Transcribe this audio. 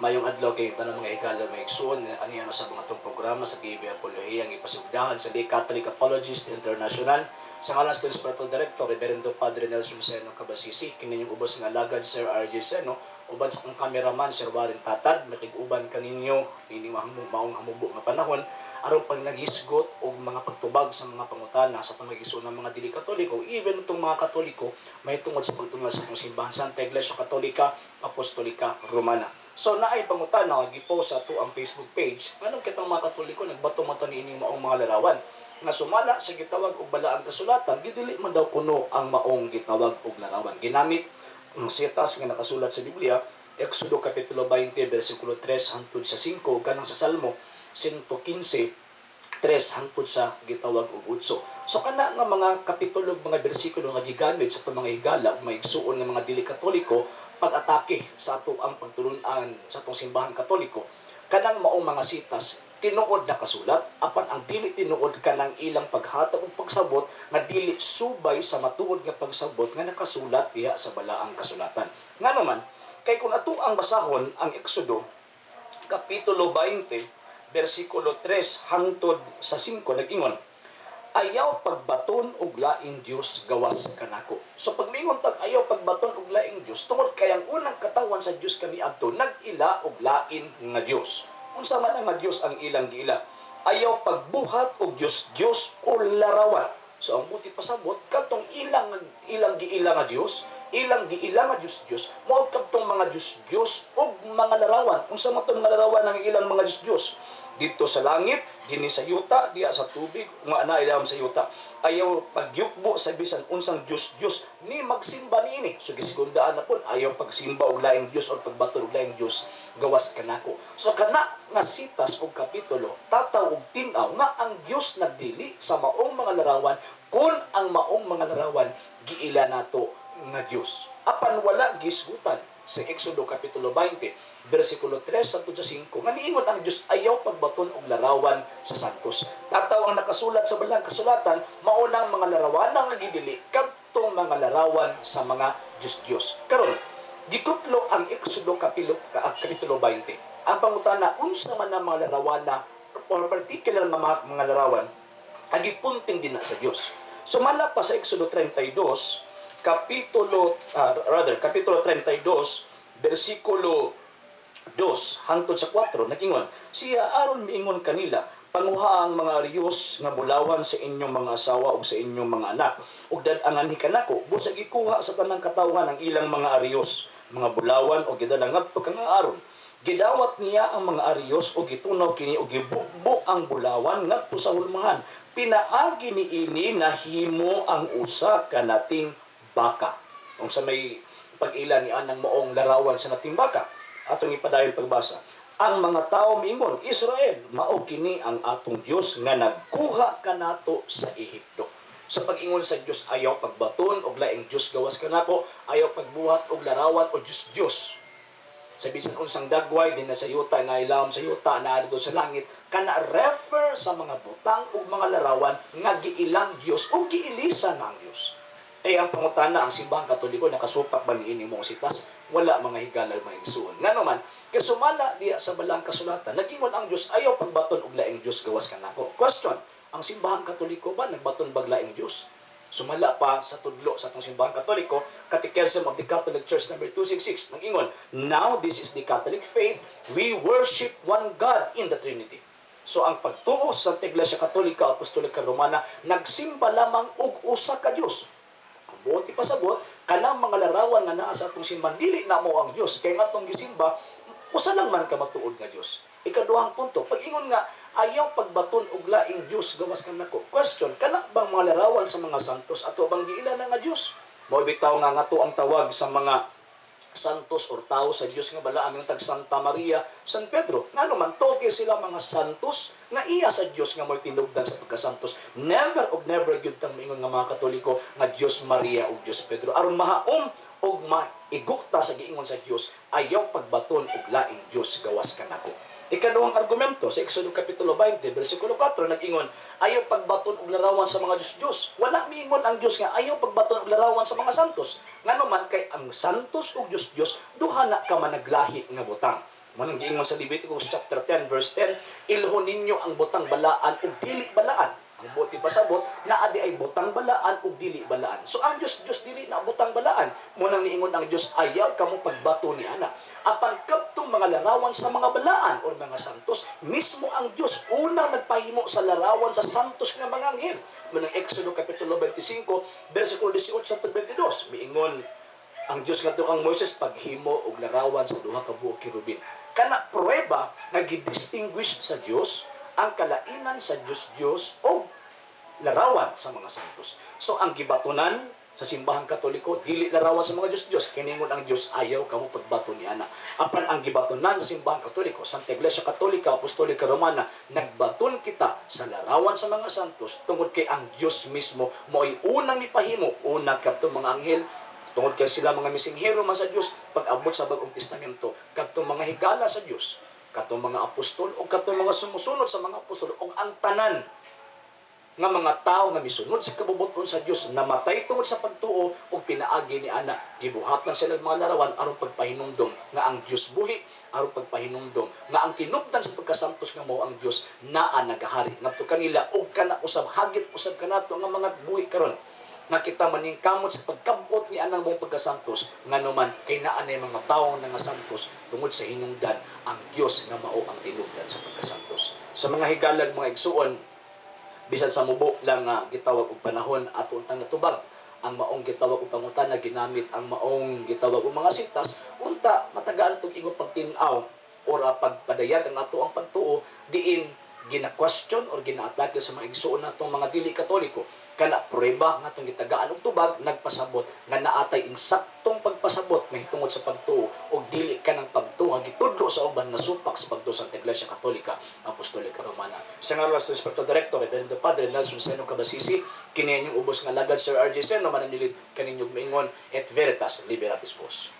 Mayong adlaw kay tanan, mga higala, mga igsuon, ani ano sa mga atong programa sa TV Apolohiya ang ipasugdahan sa The Catholic Apologist International. Sa ngalan sa Spiritual Director, Reverendo Padre Nelson Seno Cabasisi, kini inyong ubos nga alagad, Sir RJ Seno, uban sa akong cameraman, Sir Warren Tatad, makig-uban kaninyo nining maong hamubo nga panahon aron pag naghisgot og mga pagtubag sa mga pangutana sa atong mga ng mga dili Katoliko, even itong mga Katoliko, may tungod sa pagtungod sa atong simbahan, Santa Iglesia Katolika Apostolika Romana. So naay pangutana nga gipost sa ato ang Facebook page, nganong kitang mga Katoliko nagbato man ta niining maong mga larawan nga sumala sa gitawag og balaang kasulatan, gidili man daw kuno ang maong gitawag og larawan. Ginamit ang sitas nga nakasulat sa Biblia, Exodo kapitulo 20 bersikulo 3 hangtod sa 5, kanang sa Salmo 115 3 hangtod sa gitawag og 8. So kana nga mga kapitulo ug mga bersikulo nga gigamit sa atong mga higala ug mga igsuon nga mga dili Katoliko pag-atake sa ato ang pagtulun-an sa atong simbahan Katoliko, kanang maong mga sitas tinuod nakasulat, apan ang dili tinuod kanang ilang paghatag ug pagsabot nga dili subay sa matuod nga pagsabot nga nakasulat diha sa balaang kasulatan. Ngano man kay kung ato ang basahon ang Exodo kapitulo 20 bersikulo 3 hangtod sa 5, nag-ingon, "Ayaw pagbaton og laing Dios gawas kanako." So pag mingon tag ayaw pagbaton og laing Dios, tungod kay ang unang katawan sa Dios kaniadto nag-ila og lain nga Dios. Unsa man ang nga Dios ang ilang giila? "Ayaw pagbuhat og Dios Dios o larawan." So ang buot ipasabot, katong ilang ilang giila nga Dios, ilang giila nga Dios Dios, mao kadtong mga Dios Dios og mga larawan. Unsa man tong mga larawan ng ilang mga Dios Dios? Dito sa langit, dinhi sa yuta, diya sa tubig, nga ana ilawom sa yuta. Ayaw pagyukbo sa bisan unsang Dios Dios ni magsimba niini. So gisigundaan na pud, ayaw pagsimba og laing Dios o pagbaton og laing Dios gawas kanako. So kana nga sitas og kapitulo tataw og tin-aw nga ang Dios nagdili sa maong mga larawan kung ang maong mga larawan giila nato nga Dios. Apan wala gisgutan sa Exodo kapitulo 20 bersikulo 3 hangtod sa 5 nga niingon ang Dios ayaw pagbaton og larawan sa santos. Tataw ang nakasulat sa balang kasulatan mao nang mga larawan nga gidili kadtong mga larawan sa mga Dios-Dios. Karon gikutlo ang Exodo kapitulo 20. Ang pangutana, unsa man ang mga larawan na or particular nga mga larawan ang gipunting din na sa Dios? Sumala pa sa Exodo 32 kapitulo rather kapitulo 32 bersikulo 2 hangtod sa 4, nag-ingon, "Siya Aaron miingon kanila, 'Panguha ang mga ariyos nga bulawan sa inyong mga asawa ug sa inyong mga anak ug dad-angan kanako.' Busag ikuha sa tanang katawhan ang ilang mga ariyos, mga bulawan, ug gidala ngadto kang Aaron. Gidawat niya ang mga ariyos ug gitunaw kini ug gibukbo ang bulawan ngadto sa hulmahan. Pinaagi niini nahimo ang usa ka nating baka.'" Unsa may pag-ila ni anang maong larawan sa nating baka? Atong ipadayon pagbasa. "Ang mga tao miingon, 'Israel, mao kini ang atong Dios nga nagkuha kanato sa Ehipto.'" Sa pag-ingon sa Dios ayaw pagbaton og laing Dios gawas kanako, ayaw pagbuhat og larawan o Dios Dios sa bisan unsang dagway din na sa yuta, na ilawom sa yuta, na dito sa langit, kana refer sa mga butang ug mga larawan nga giilang Dios o giilisa na ang Dios. Eh ang pangutana, ang simbahang Katoliko nakasupak ba niini mong sitas? Wala, mga higala, mga igsuon. Ngano man kay sumala diya sa balang kasulatan, nag-ingon ang Dios ayaw pagbaton og laing Dios gawas kanako. Question, ang simbahang Katoliko ba nagbaton bag laing Dios? Sumala pa sa tudlo sa atong simbahang Katoliko, Catechism of the Catholic Church number 266, nag-ingon, "Now this is the Catholic faith, we worship one God in the Trinity." So ang pagtuo sa Santa Iglesia Katolika Apostolika Romana, nagsimba lamang og usa ka Dios. Ang buot ipasabot, kanang mga larawan nga naa sa atong simbahan dili na mo ang Dios kay nga atong gisimba usa lang man ka matuod nga Dios. Ikaduhang punto, pag-ingon nga ayaw pagbaton og laing Dios gawas kanako. Question, kana bang mga larawan sa mga santos ato bang giila na nga Dios? Mao bitaw nga ngato ang tawag sa mga santos or tao sa Dios nga balaan ng tag Santa Maria, San Pedro. Ngano man toge sila mga santos nga iya sa Dios nga mo'y tinubdan sa pagkasantos. Never og never gyud tang moingon nga mga Katoliko nga Dios Maria ug Dios Pedro aron mahaom og maigukta sa giingon sa Dios ayaw pagbaton og laing Dios gawas kanako. Ikaduhang argumento, sa Exodo kapitulo 20 bersikulo 4, nag-ingon ayaw pagbaton og larawan sa mga Diyos-Diyos. Wala miingon ang Dios nga ayaw pagbaton og larawan sa mga santos. Ngano man kay ang santos ug Diyos-Diyos duha na ka managlahi nga butang. Mao nang giingon sa Leviticus chapter 10 verse 10, "Ilhon ninyo ang butang balaan ug dili balaan." Ang buot ipasabot, naa diay butang balaan ug dili balaan. So ang Dios Dios dili na butang balaan. Mao nang niingon ang Dios, "Ayaw kamo pagbato ni ana." Apan kadtong mga larawan sa mga balaan or mga santos, mismo ang Dios unang nagpahimo sa larawan sa santos nga mga anghel. Mao nang Exodo kapitulo 25 versikulo 18 sa 22, miingon ang Dios ngadto kang Moises, "Paghimo og larawan sa duha ka buok kerubin." Kana pruweba nga gi-distinguish sa Dios ang kalainan sa Dios Dios o larawan sa mga santos. So ang gibatonan sa Simbahang Katoliko dili larawan sa mga Dios Dios, kiningon ang Dios, "Ayaw kamo pagbato ni ana." Apan ang gibatonan sa Simbahang Katoliko, Santa Iglesia Katolika Apostolika Romana, nagbaton kita sa larawan sa mga santos tungod kay ang Dios mismo mo'y unang mipahimo, una kadtong mga anghel, tungod kay sila mga misinghero man sa Dios. Pag abot sa Bagong Testamento, kadtong mga higala sa Dios, katong mga apostol o katong mga sumusunod sa mga apostol o ang tanan nga mga tao nga misunod sa kabubut-on sa Dios, namatay tungod sa pagtuo ug pinaagi ni ana gibuhatan sila og mga larawan aron pagpahinumdom nga ang Dios buhi, aron pagpahinumdom nga ang tinubdan sa pagkasantos nga mao ang Dios naa nagahari ngadto kanila ug kana usab hagit usab kanato nga mga buhi karon nga kita maningkamot sa pagkabot ni anang mong pagkasantos, nganuman kay naa nay mga tawo nga santos tungod sa hinungdan ang Dios nga mao ang tinubdan sa pagkasantos. Sa mga higalag, mga igsuon, bisan sa mubo lang nga gitawag og panahon, ato untang natubag ang maong gitawag og pangutana ginamit ang maong gitawag og mga sitas. Unta matagaan itong igong pagtin-aw or pagpadayag ang ato ang pagtuo diin gina-question or gina-atake sa mga igsuon natong mga dili Katoliko. Kana prueba nga atong gitagaan og tubag, nagpasabot nga naatay insaktong pagpasabot mahitungod sa pagtuo og dili kanang pagtuo nga gitudlo sa uban nga supak sa pagtuo sa Iglesia Katolika Apostolika Romana. Sa ngalan sa Inspector Director, Reverendo Padre Nelson Seno Cabasisi, kini inyong ubos nga lagad, Sir RJ Seno, manamilit kaninyong maingon, "Et Veritas Liberatis Vos."